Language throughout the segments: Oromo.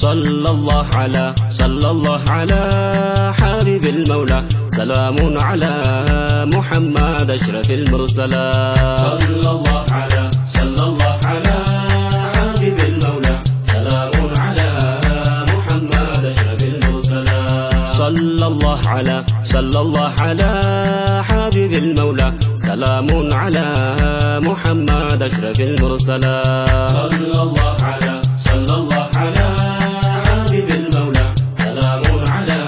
صلى الله على صلى الله على حبيب المولى، سلام على محمد أشرف المرسلات. صلى الله على صلى الله على حبيب المولى، سلام على محمد أشرف المرسلات. صلى الله على صلى الله على حبيب المولى، سلام على محمد أشرف المرسلات. صلى الله على صلى الله على حبيب المولى، سلام على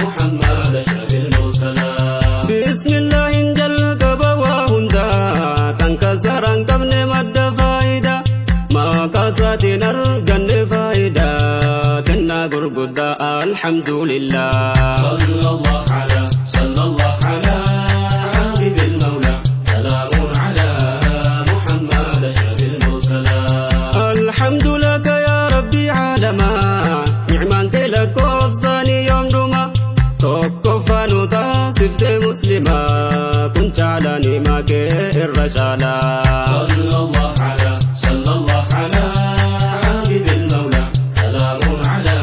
محمد أشرف المرسلات. بسم الله جل قبوا هندا تنكسر قبل مد فايدة ما قصدنا الجن فايدة كنا قرقدا الحمد لله. صلى الله على صلى الله على حبيب المولى، سلام على محمد أشرف المرسلات. الحمد لك يا ربي عالما نعمان كلك وفصاني يوم دوما توقفانو تاسفت مسلما كنت على نعمك الرجالا. صلى الله على صلى الله على حبيب المولى، سلام على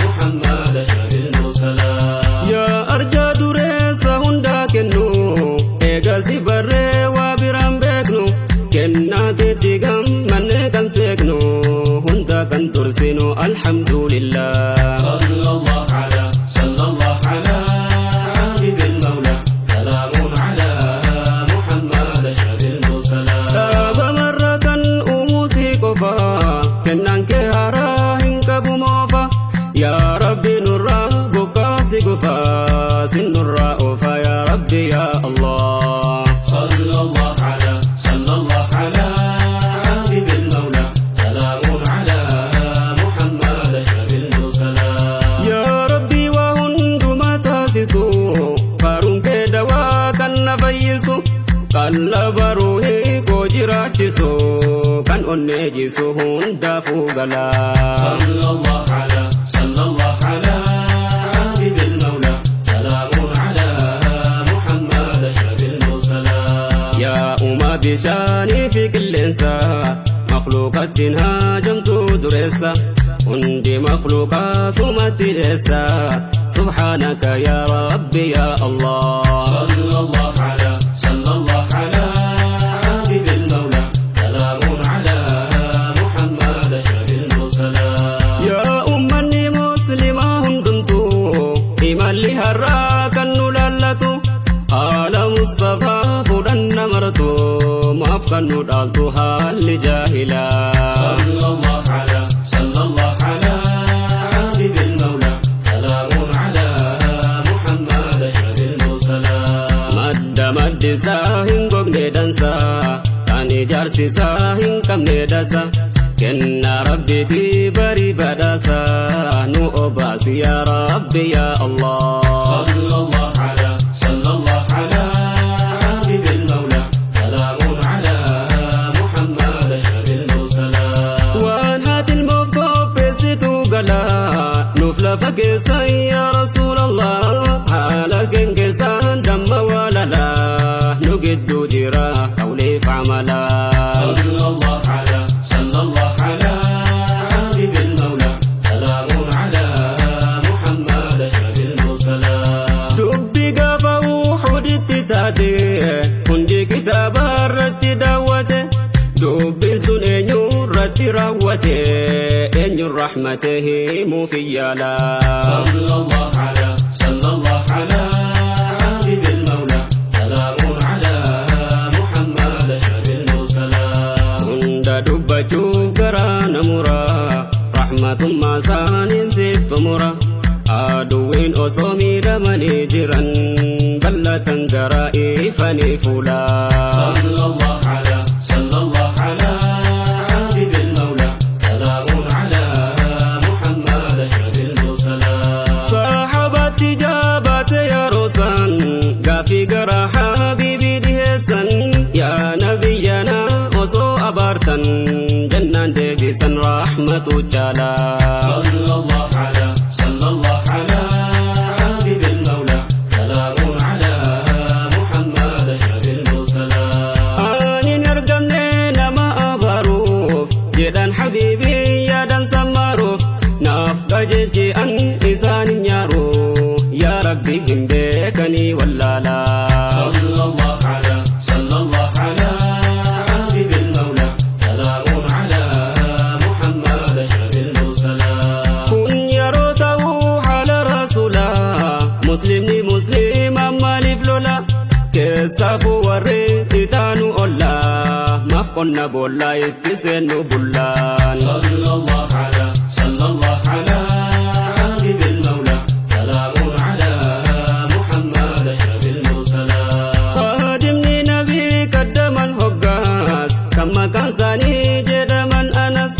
محمد أشرف المرسلات. يا أرجى دريس هندا كنو إيغا بري وبرام بيكنو كنا كتيغم من كان سيكنو هندا كان ترسينو الحمد لله. صلى الله على صلى الله على حبيب المولى، سلام على محمد أشرف المرسلات. Dhaaba marra kan uumuusii qofa kennaan kee haaraa hin qabu moofa yaa rabbi nurraa bokkaasi gufa sin nurraa oofa yaa rabbi yaa Allah. صلى الله على صلى الله على حبيب المولى، سلام على محمد أشرف المرسلات. Yaa rabbi waa hundumaa taasisu faaruun kee dawaa kan na fayyisu qallaba ruuhii koo jiraachisu kan onnee jisu hundaafuu galaa. صلى الله على صلى الله على حبيب المولى، سلام على محمد أشرف المرسلات. Yaa uumaa bishaanii fi qilleensa makhluuqattiin haajamtu dureessa hundi makhluuqaa sumatti dheessa subhaanaka yaa rabbi yaa Allah. صلى الله على صلى الله على حبيب المولى، سلام على محمد أشرف المرسلات. Yaa ummanni muslimaa hundumtuu imalli har'aa kan nu laallatu haala Mustafaa fudhanna martu maaf kan nu dhaaltu haalli jaahilaa. صلى الله على صلى الله على حبيب المولى، سلام على محمد أشرف المرسلات. Madda maddi isaa hin gogne dansaa kan ijaarsi isaa hin qabne dasa kenna rabbiitii barii badhaasaa nu obaasi yaa rabbi yaa Allah. صلى الله على صلى الله على حبيب المولى، سلام على محمد أشرف المرسلات. Waan haati ilmoof qopheessitu galaa nuuf lafa keessa yaa Rasuulallah haala kenkeessaan damma waalalaa nu gidduu jira qawliif amalaa. صلى الله على صلى الله على حبيب المولى، سلام على محمد أشرف المرسلات. Dubbi gaafa Uhuditti taate hundi kitaaba irratti daawwate dubbiin sun eenyu irratti raawwate eenyu rahmate himuuf yaala. صلى الله على صلى الله على حبيب المولى، سلام على محمد أشرف المرسلات. Hunda dubbachuuf garaa namura rahmatummaa isaaniin siif xumura aduwwiin osoo miidhamanii jiran bal'atan garaa ifanii fuulaa. صلى الله على صلى الله على حبيب المولى، سلام على محمد أشرف المرسلات. Saxaabaatti jaabaate yeroo san gaafii gara habiibii dhiheessan yaa nabiyyana osoo abaartan jennaan deebisan rahmatu jaalaa. صلى الله على صلى الله على حبيب المولى، سلام على محمد أشرف المرسلات. Ani hin argamne nama abaaruuf jedhan habiibii yaadan sammaaruuf. Naaf qajeelchi an isaan hin nyaaru yaa Rabbi hin beekanii wallaalaa. صلى الله على صلى الله على حبيب المولى سلام على محمد أشرف المرسلين Kun yeroo ta'u haala rasuulaa muslimni muslima maaliif lola keessaafuu warri itaanu ollaa maaf qonna boollaa itti seennu bullaan. صلى الله على صلى الله على حبيب المولى سلام على محمد أشرف المرسلين Khaadimni nabii kaddaman hoggaas kan maqaan isaanii jedhaman Anas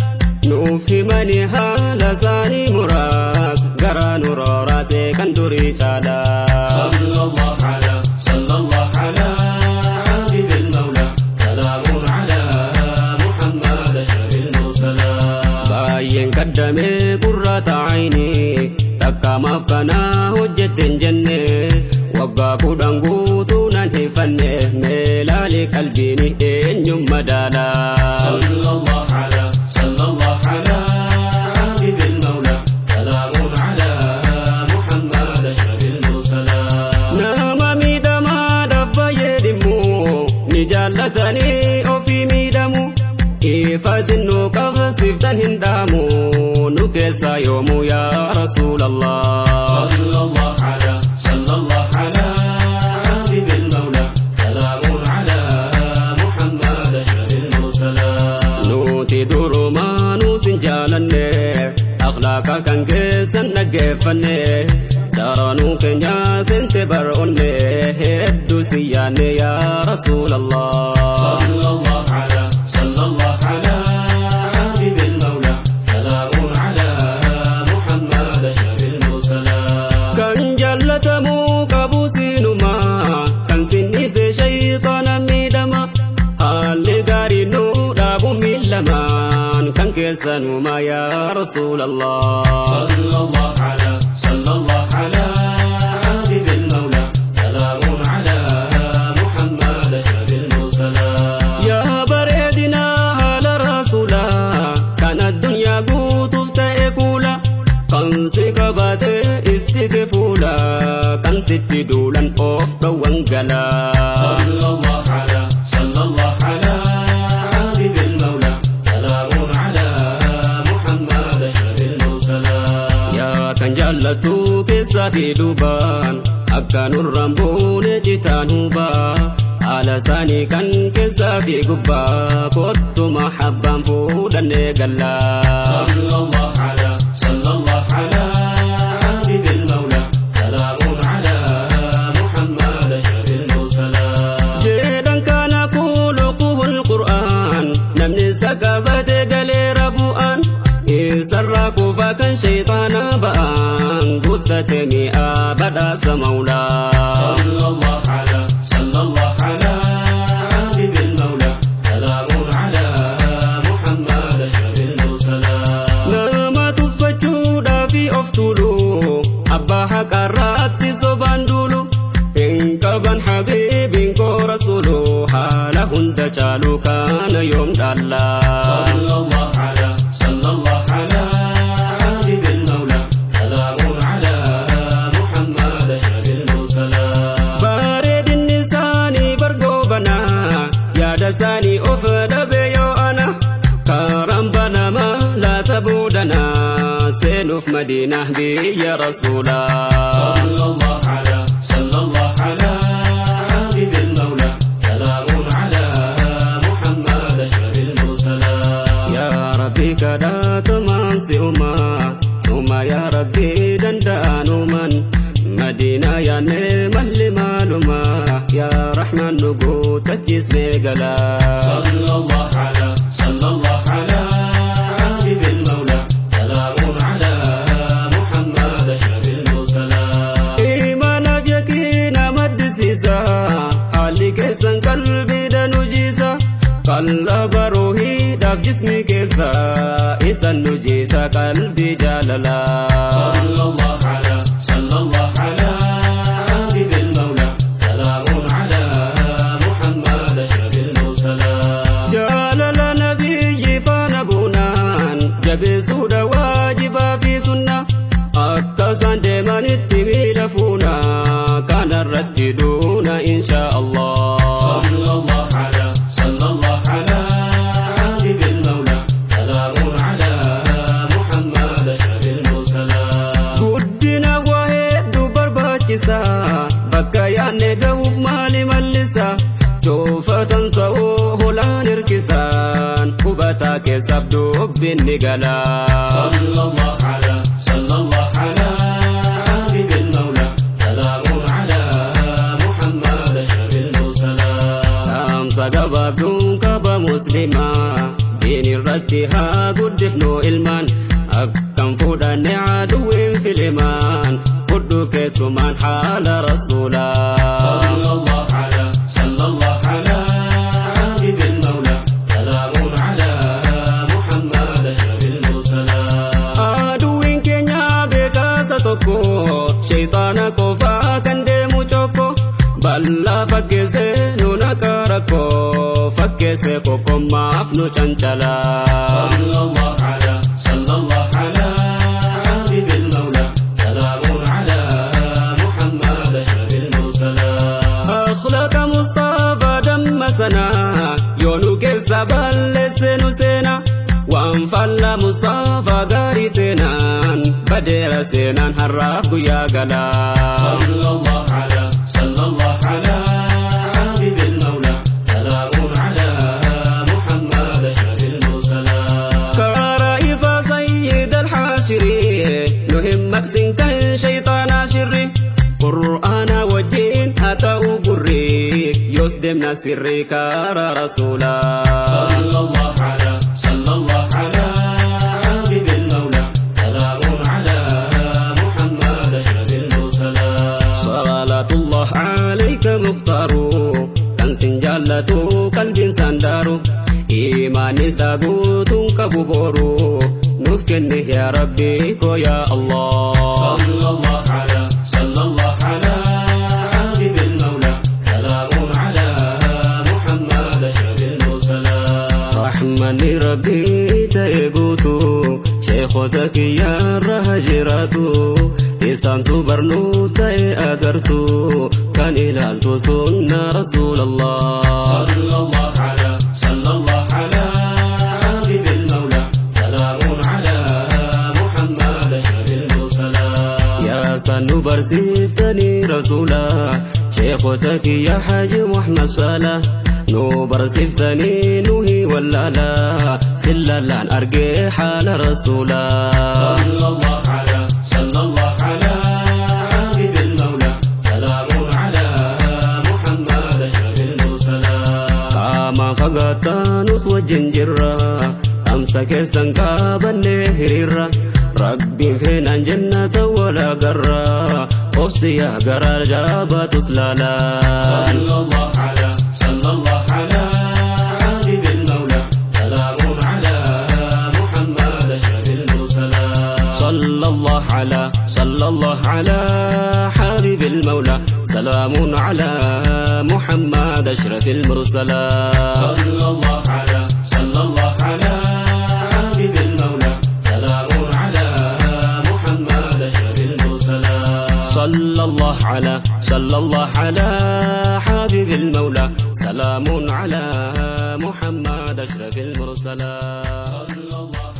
nuuf himanii haala isaanii muraas garaa nu rooraasee kan durii caalaa. صلى الله على صلى الله على حبيب المولى سلام على محمد أشرف المرسلين Baay'een kaddamee gurraata ayinii takka maaf kanaa hojjette hin jenne waggaa 10 guutuu nan hifanne meelaalee qalbiin eenyum madaalaa. صلى الله على صلى الله على حبيب المولى سلام على محمد أشرف المرسلين Nama miidhamaadhaaf baay'ee dhimmu ni jaallatanii ofii miidhamu ifa sinnuu qabsiiftan hin dhaamu nu keessaa yoomuu yaa Rasuulallah. صلى الله على صلى الله على حبيب المولى سلام على محمد أشرف المرسلين Nuti durumaanuu sin jaalanne akhlaaqa kan keessan dhaggeeffanne daranuu keenya seente bar'onne hedduu si yaanne yaa Rasuulallah. صلى الله على صلى الله على حبيب المولى سلام على محمد أشرف المرسلين Kan jaalatamuu qabu sinuma kan sinnise shayxaana miidhama haalli gaarii nu dhaabu miilamaan kan keessanuma yaa Rasuulallah. صلى الله على صلى الله على حبيب المولى سلام على محمد أشرف المرسلين Yaa bareedinaa haala rasuulaa kan addunyaa guutuuf ta'e kuula kan si qabate ibsite fuula kan sitti duulan of dhowwan galaa. صلى الله على صلى الله على حبيب المولى سلام على محمد أشرف المرسلين Yaa kan jaallattu keessaa fi duubaan akka nurraan buune citaan hubaa haala isaanii kan keessaa fi gubbaa kottu mahabbaan fuudhannee gallaa. صلى الله على صلى الله على حبيب المولى سلام على محمد أشرف المرسلين Jedhan kana khuluquhul Qur'aan namni isa qabate galeera bu'aan isarraa kufa kan shayxaana ba'aan guttate mi'a badhaasa mawlaa. صلى الله على صلى الله على حبيب المولى سلام على محمد أشرف المرسلين Nama tuffachuudhaa fi of tuulu abbaa haqarraatti sobaan duulu hin qaban habiibiin koo rasuulu haala hunda caalu kana yoom dhaallaa. صلى الله على صلى الله على حبيب المولى سلام على محمد أشرف المرسلين Bareedinni isaanii bargoobanaa yaada isaanii of dhabe yoo ana karaan banamaa laata boodanaa seenuuf Madiinaa biyya rasuulaa. صلى الله على صلى الله على حبيب المولى سلام على محمد أشرف المرسلين Yaa Rabbi kadhatamaan si uumaa suma yaa Rabbi danda'anuman Madiinaa yaannee malli maalumaa yaa Rahmaan nu guuttachiisnee galaa. صلى الله على صلى الله على حبيب المولى سلام على محمد أشرف المرسلين Imaanaaf yaqiina maddisiisa haalli keessan qalbiidha nu jiisa qallaba ruuhiidhaaf jismi keessa isan nu jiisa qalbii jaalalaa. صلى الله على صلى الله على حبيب المولى سلام على محمد أشرف المرسلين Jaalala nabiyyi faana buunaan Jabeessuudha waajibaa fi sunna akka isaan deemanitti miila fuuna kanarratti duuna inshaa Allah. صلى الله على صلى الله على حبيب المولى سلام على محمد أشرف المرسلين Guddina waa hedduu barbaachisa bakka yaadne gahuuf maali mallisa coofatan ta'uu holaan hirkisaan hubataa keessaaf dubbiin ni gala. صلى الله على صلى الله على حبيب المولى سلام على محمد أشرف المرسلين Dhaamsa gabaabduun qaba muslimaa diin irratti haa guddifnu ilmaan akkam fudhanne aduwwiin filimaan fudhu keessumaan haala rasuulaa. صلى الله على صلى الله على حبيب المولى سلام على محمد أشرف المرسلين Aduwwiin keenya beekaasa tokko sheeyxaana qofaa kan deemu cokko bal'aa fakkeessee nu naqa rakkoo fakkeessee kokkommaaf nu cancalaa. صلى الله على صلى الله على حبيب المولى سلام على محمد أشرف المرسلين Akhlaqa Mustafaa damma sanaa yoo nu keessa balleesse nu seena waan faallaa Mustafaa gaarii seenaan badeera seenaan har'aaf guyyaa galaa. صلى الله على صلى الله على حبيب المولى سلام على محمد أشرف المرسلين Karaa ifaa sayyid alxaashirii nu hin maqsin kan shayxaanaa shirri qur'aana wajjin haa ta'u gurri yoos deemna sirrii karaa rasuulaa. صلى الله على صلى الله على حبيب المولى سلام على محمد أشرف المرسلين صلاة الله عليك مختار kan sin jaallatu qalbiin sandaaru imaanni isaa guutuun qabu boru nuuf kenne yaa rabbi koo yaa Allah. صلى الله على صلى الله على حبيب المولى سلام على محمد أشرف المرسلين Rahmanni rabbii ta'e guutuu sheekota kiyyaarra haa jiraatu isaantu barnuu ta'e agartu kan ilaaltu sunna rasuulallah. صلى الله على صلى الله على حبيب المولى سلام على محمد أشرف المرسلين Yaa sannu barsiiftanii rasuula sheekota kiyya Haji Muhammad Salah nu barsiiftanii nuhi wallaala sillallaan argee haala rasuula. صلى الله على صلى الله على حبيب المولى سلام على محمد أشرف المرسلين Qaama fagaattaanus wajjin jirra amsa keessan qaabannee hiriirra rabbiin feenaan jannata wal agarra obsiyaa garaa jaabatus laalaan. صلى الله على صلى الله على حبيب المولى سلام على محمد أشرف المرسلين صلى الله على صلى الله على حبيب المولى سلام على محمد أشرف المرسلين. صلى الله على صلى الله على حبيب المولى سلام على محمد أشرف المرسلين صلى الله على صلى الله على حبيب المولى سلام على محمد أشرف المرسلين. صلى الله